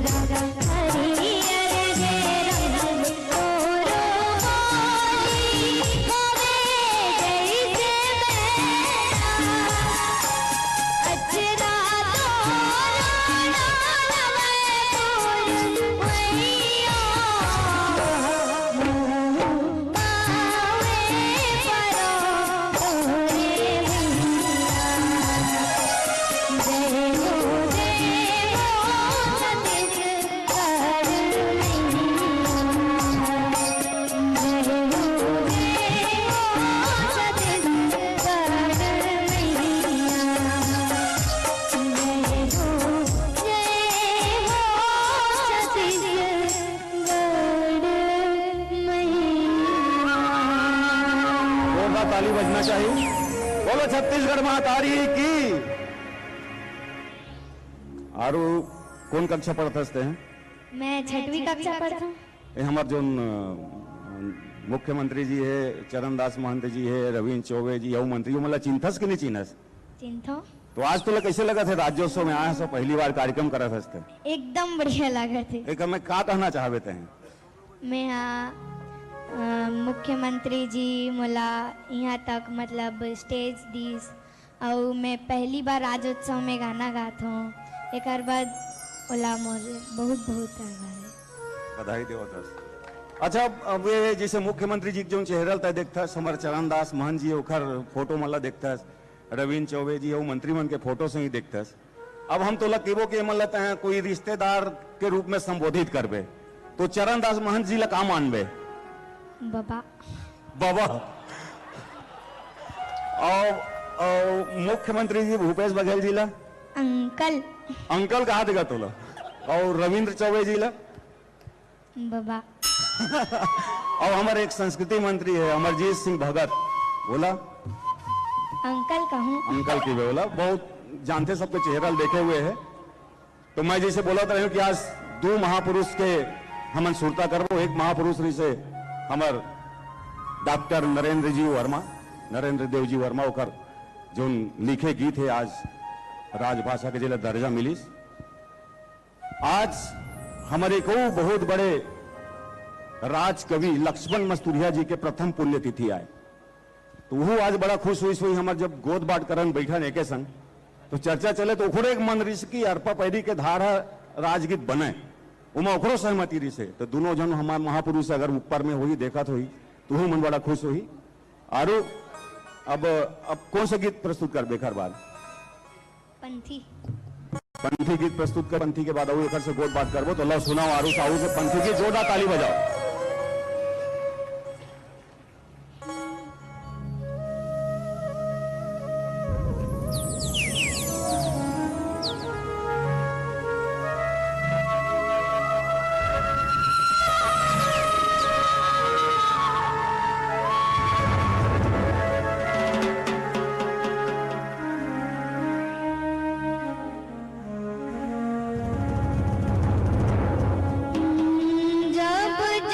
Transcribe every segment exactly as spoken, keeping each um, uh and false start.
जोरदार ताली बजना चाहिए। बोलो छत्तीसगढ़ महतारी की। आरु कौन कक्षा पढ़त हस तें? मैं छठवीं कक्षा पढ़त हूँ। ए हमर जोन, अ, मुख्यमंत्री जी हे, चरण दास महंत जी हे, रविंद्र चौबे जी, अउ मंत्री, ओमन ला चिन्हथस कि नहीं चिन्हस? चिन्हथों। तो आज तोला कैसे लगत हे राज्योत्सव में आए हस, पहली बार कार्यक्रम करत हस तें? एकदम बढ़िया लगत हे। एकर में का कहना चाहबे तें? मैं हा, अ, मुख्यमंत्री जी मोला यहाँ तक मतलब stage दीस, अउ मैं पहली बार राज्योत्सव में गाना गात हूँ। एकर बाद ओला मोर बहुत बहुत आभार है। बधाई देवत हस। अच्छा, अब, अब ये जैसे मुख्यमंत्री जी के जोन चेहरा ल तैं देखथस, हमर चरण दास महंत जी ओखर फोटो मन ला देखथस, रविंद्र चौबे जी अउ मंत्री मन के फोटो संग ही देखथस। अब हम तोला कहिबो कि एमन ला तैं कोई रिश्तेदार के रूप में संबोधित करबे, तो चरण दास महंत जी ला का मानबे? बबा। बबा। अउ, अउ मुख्यमंत्री जी भूपेश बघेल जी ला? अंकल। अंकल कहा देगा तोला? अउ रविंद्र चौबे जी ला? बबा। अउ हमर एक संस्कृति मंत्री हे अमरजीत सिंह भगत, ओला? अंकल कहूँ। अंकल कहिबे ओला, बहुत जानथे, सबके चेहरा ल देखे हुए हे। तो मैं जैसे बोलत रहेंव कि आज दू महापुरुष के हमन सुरता करबो, एक महापुरुष रहिसे हमर डॉक्टर नरेंद्र जी वर्मा, नरेंद्र देव जी वर्मा, ओकर जोन लिखे गीत हे आज राजभाषा के जेला दर्जा मिलिस। आज हमर एक अउ बहुत बड़े राजकवि लक्ष्मण मस्तुरिया जी के प्रथम पुण्यतिथि आय, तो वो आज बड़ा खुश होइस होही। हमर जब गोठ बात करन बइठन एके संग, तो चर्चा चले, तो ओखरो एक मन रहिस कि अरपा पैरी के धार ह राजगीत बने, ओमा ओखरो सहमति रहिसे। तो दूनों झन हमर महापुरुष अगर ऊपर में होही, देखत होही, तो वो मन बड़ा खुश होही। आरु अब, अब कौन सा गीत प्रस्तुत करबे एकर बाद? पंथी। पंथी गीत प्रस्तुत कर, पंथी के बाद अउ एकर से गोठ बात करबो। तो लो सुनाओ आरु साहू के पंथी गीत, जोरदार ताली बजाओ। जब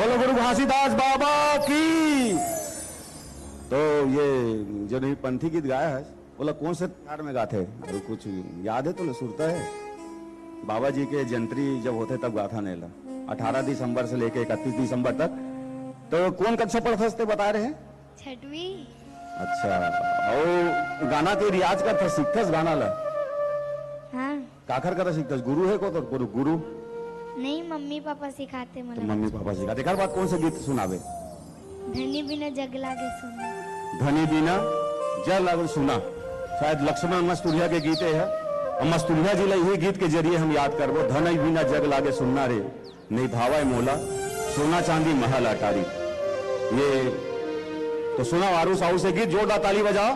बोलो गुरु घासीदास बाबा की। तो ये जो नहीं पंथी गीत गाया है, बोला कौन से प्रकार में गाथे? अरे कुछ याद है तो सुरता है? बाबा जी के जंत्री जब होते तब गाथा नहीं ला। अठारह दिसंबर से लेके इकतीस दिसंबर तक। तो कौन कक्षा पढ़ता हस ते बता रहे हैं? छठवीं। अच्छा, और गाना के रियाज करथस, सीखथस गाना ला? हाँ। काखर करा सीखथस? गुरु है को तो गुरु, गुरु? नहीं, मम्मी पापा सिखाते तो मला। मम्मी पापा सिखाते। एकर बाद कौन सा गीत सुनाबे? धनी बिना जग लागे सुना। धनी बिना जग लागे सुना। शायद लक्ष्मण मस्तुरिया के गीते है। और मस्तुरिया जी ला यही गीत के जरिए हम याद करबो, धनी बिना जग लागे सुना रे, नहीं भावय मोला सोना चांदी महल अटारी। ये तो सुना आरू साहू से गीत, जोरदार ताली बजाओ।